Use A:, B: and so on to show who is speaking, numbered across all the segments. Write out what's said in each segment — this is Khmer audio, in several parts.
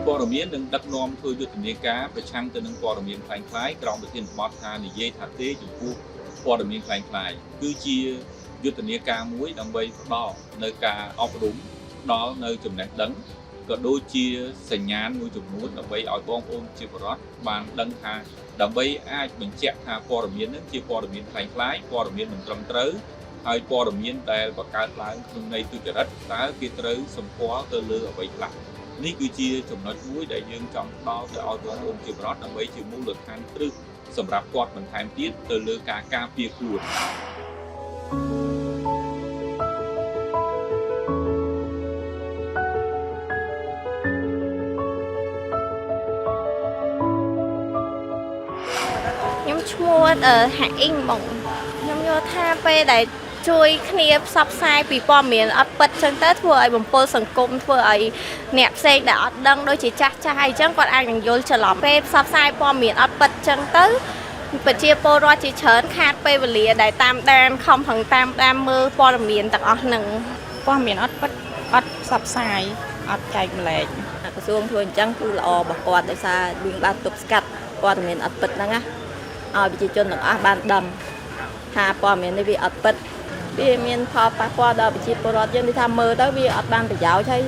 A: ព័ត៌មាននឹងដឹកនាំធ្វើយុទ្ធនាការប្រឆាំងទៅនឹងព័ត៌មានក្លែងក្លាយក្រោមប្រធានបទថានិយាយថាទេចំពោះព័ត៌មានក្លែងក្លាយគឺជាយុទ្ធនាការមួយដើម្បីផ្ដល់នៅការអប់រំផ្ដល់នៅចំណេះដឹងក៏ដូចជាសញ្ញាណមួយចំនួនដើម្បីឲ្យបងប្អូនជាពលរដ្ឋបានដឹងថាដើម្បីអាចបញ្ជាក់ថាព័ត៌មាននឹងជាព័ត៌មានក្លែងក្លាយព័ត៌មានមិនត្រឹមត្រូវហើយព័ត៌មានដែលបង្កើតឡើងក្នុងន័យទុច្ចរិតតើគេត្រូវសម្គាល់ទៅលើអ្វីខ្លះនេះគឺជាចំណុចមួយដែលយើងចង់ផ្ដល់ទៅឲ្យបងប្អូនជាពលរដ្ឋដើម្បីជាមូលដ្ឋានគ្រឹះសម្រាប់គាត់បន្ថែមទៀតទៅលើការការពារខ្លួន
B: ខ្ញុំឈ្មោះហាក់អ៊ីងបងខ្ញុំយល់ថាពេលដែលជួយគ្នាផ្សព្វផ្សាយពីព័ត៌មានអត់ពិតចឹងទៅធ្វើឲ្យបំពុលសង្គមធ្វើឲ្យអ្នកផ្សេងដែលអត់ដឹងដូចជាចាស់ចាស់អីចឹងគាត់អាចនឹងយល់ច្រឡំពេលផ្សព្វផ្សាយព័ត៌មានអត់ពិតចឹងទៅប្រជាពលរដ្ឋជាច្រើនខាតពេលវេលាដែលតាមដានខំប្រឹងតាមដានមើលព័ត៌មានទាំងអស់ហ្នឹង
C: ព័ត៌មានអត់ពិតអត់ផ្សព្វផ្សាយអត់ចែកម្លែក
D: ក្រសួងធ្វើអញ្ចឹងគឺល្អរបស់គាត់ដោយសារយើងបានទប់ស្កាត់ព័ត៌មានអត់ពិតហ្នឹងណាឲ្យប្រជាជនទាំងអស់បានដឹងថាព័ត៌មាននេះវាអត់ពិតវាមានផលប៉ះពាល់ដល់ប្រជាពលរដ្ឋយើងដូចថាមើលទៅវាអត់បានប្រយោជន៍ហើយ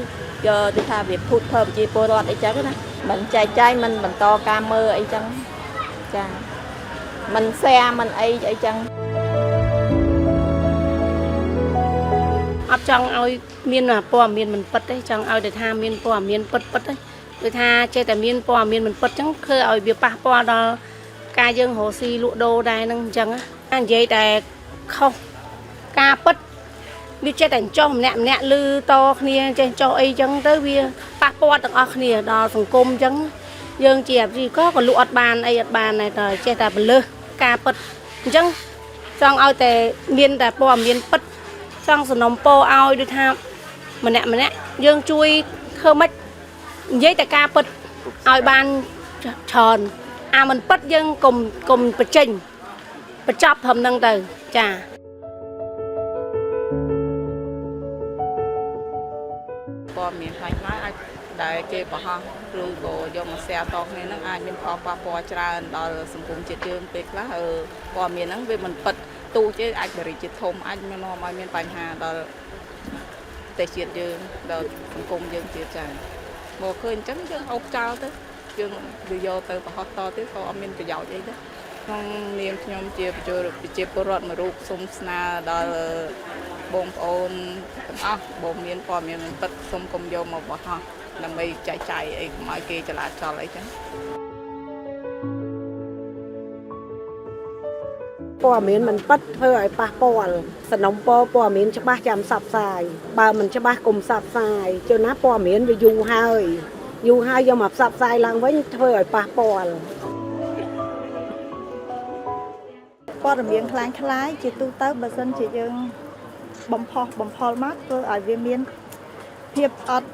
D: យកដូចថាវាភូតភើប្រជាពលរដ្ឋអីចឹងណាមិនចែកចាយមិនបន្តការមើលអីចឹងចាមិន share មិនអីអីចឹង
E: អត់ចង់ឲ្យមានព័ត៌មានមិនពិតទេចង់ឲ្យតែថាមានព័ត៌មានពិតពិតទេគឺថាចេះតែមានព័ត៌មានមិនពិតចឹងគឺឲ្យវាប៉ះពាល់ដល់ការយើងរកស៊ីលក់ដូរដែរហ្នឹងអញ្ចឹងណានិយាយតែខុសការពិតវាចេះតែចោះម្នាក់ម្នាក់ឮតគ្នាចេះចោះអីចឹងទៅវាប៉ះពាល់ទាំងអស់គ្នាដល់សង្គមចឹងយើងជាអាជីវករក៏លក់អត់បានអីអត់បានដែរតែចេះតែពលឹះការពិតអញ្ចឹងចង់ឲ្យតែមានតែព័ត៌មានពិត ចង់សំណុំពោឲ្យដូចថាម្នាក់ម្នាក់យើងជួយធ្វើម៉េចនិយាយតែការពិតឲ្យបានច្រើនអាមិនពិតយើងកុំកុំបញ្ចេញបញ្ចប់ត្រឹមហ្នឹងទៅចា
C: ព័ត៌មានក្លែងក្លាយអាចដែលគេបង្ហោះឬក៏យកមក share តគ្នាហ្នឹងអាចមានផលប៉ះពាល់ច្រើនដល់សង្គមជាតិយើងពេលខ្លះព័ត៌មានហ្នឹងវាមិនពិតទូចទេអាចបរិជាធំអាចមាននាំឲ្យមានបញ្ហាដល់ប្រទេសជាតិយើងដល់សង្គមយើងទៀតចា៎មកឃើញអញ្ចឹងយើងអូសចោលទៅយើងវាយកទៅបង្ហោះតទៀតក៏អត់មានប្រយោជន៍អីដែរក្នុងនាមខ្ញុំជាប្រជាពលរដ្ឋមួយរូបសូមស្នើដល់បងប្អូនទាំងអស់បើមានព័ត៌មានមិនពិតសូមកុំយកមកបង្ហោះដើម្បីចែកចាយអីកុំឲ្យគេចលាចលអីចឹង
F: ព័ត៌មានមិនពិតធ្វើឲ្យប៉ះពាល់សំណុំពរព័ត៌មានច្បាស់ចាំផ្សព្វផ្សាយបើមិនច្បាស់កុំផ្សព្វផ្សាយជួនណាព័ត៌មានវាយូរហើយយូរហើយយកមកផ្សព្វផ្សាយឡើងវិញធ្វើឲ្យប៉ះពាល់
G: ព័ត៌មានក្លែងក្លាយជាទូទៅបើសិនជាយើងបំផុសបំផុលមកធ្វើឲ្យវាមានភាពអត់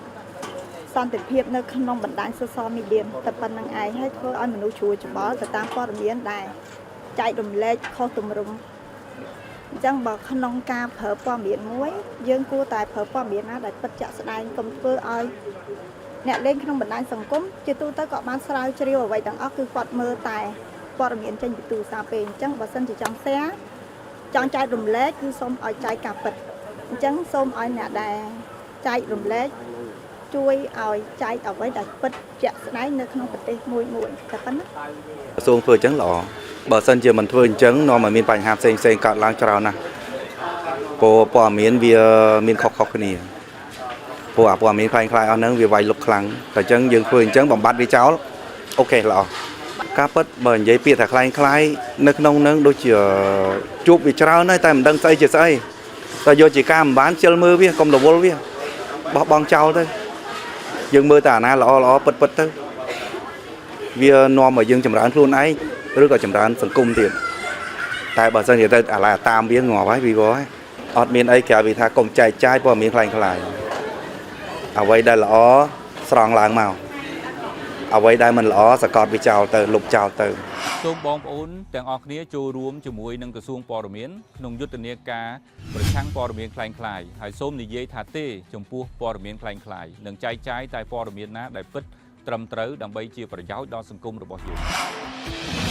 G: សន្តិភាពនៅក្នុងបណ្ដាញ social media តែប៉ុណ្្នឹងឯងហើយធ្វើឲ្យមនុស្សជ្រួលច្បល់ទៅតាមព័ត៌មានដែលចែករំលែកខុសទម្រង់អញ្ចឹងបើក្នុងការប្រើព័ត៌មានមួយយើងគួរតែប្រើព័ត៌មានណាដែលពិតជាក់ស្ដែងកុំធ្វើឲ្យអ្នកលេងក្នុងបណ្ដាញសង្គមជាទូទៅក៏បានស្រាវជ្រាវអ្វីទាំងអស់គឺគាត់មើលតែព័ត៌មានចេញពីទូរស័ព្ទពេកអញ្ចឹងបើសិនជាចង់ share ចង់ចែករំលែកគឺសូមឲ្យចែកការពិតអញ្ចឹងសូមឲ្យអ្នកដែលចែករំលែកជួយឲ្យចែកអ្វីដែលពិតជាក់ស្ដែងនៅក្នុងប្រទេសមួយមួយតែប៉ុណ្ណា
H: ក្រសួងធ្វើអញ្ចឹងល្អបើសិនជាមិនធ្វើអញ្ចឹងនាំឲ្យមានបញ្ហាផ្សេងផ្សេងកើតឡើងច្រើនណាស់ព្រោះព័ត៌មានវាមានខុសៗគ្នាព្រោះអាព័ត៌មានក្លែងក្លាយអស់ហ្នឹងវាវាយលុកខ្លាំងតែអញ្ចឹងយើងធ្វើអញ្ចឹងបំបត្តិវាចោល OK ល្អការពិតបើនិយាយពាក្យថាក្លែងក្លាយនៅក្នុងហ្នឹងដូចជាជួបវាច្រើនហើយតែមិនដឹងស្អីជាស្អីតែយកជាការមិនបានជិលមើលវាកុំរវល់វាបោះបង់ចោលទៅយើងមើលតែអាណាល្អល្អពិតពិតទៅ វានាំឲ្យយើងចម្រើនខ្លួនឯងឬក៏ចម្រើនសង្គមទៀតតែបើសិនជាទៅអាឡាតាមវាងាប់ហើយវីវហើយអត់មានអីក្រៅពីថាកុំចែកចាយព័ត៌មានក្លែងក្លាយអ្វីដែលល្អស្រង់ឡើងមកអ្វីដែលមិនល្អសកត់វាចោលទៅលុបចោលទៅ
A: សូមបងប្អូនទាំងអស់គ្នាចូលរួមជាមួយនឹងក្រសួងព័ត៌មានក្នុងយុទ្ធនាការប្រឆាំងព័ត៌មានក្លែងក្លាយហើយសូមនិយាយថាទេចំពោះព័ត៌មានក្លែងក្លាយនិងចែកចាយតែព័ត៌មានណាដែលពិត ត្រឹមត្រូវដើម្បីជាប្រយោជន៍ដល់សង្គមរបស់យើង។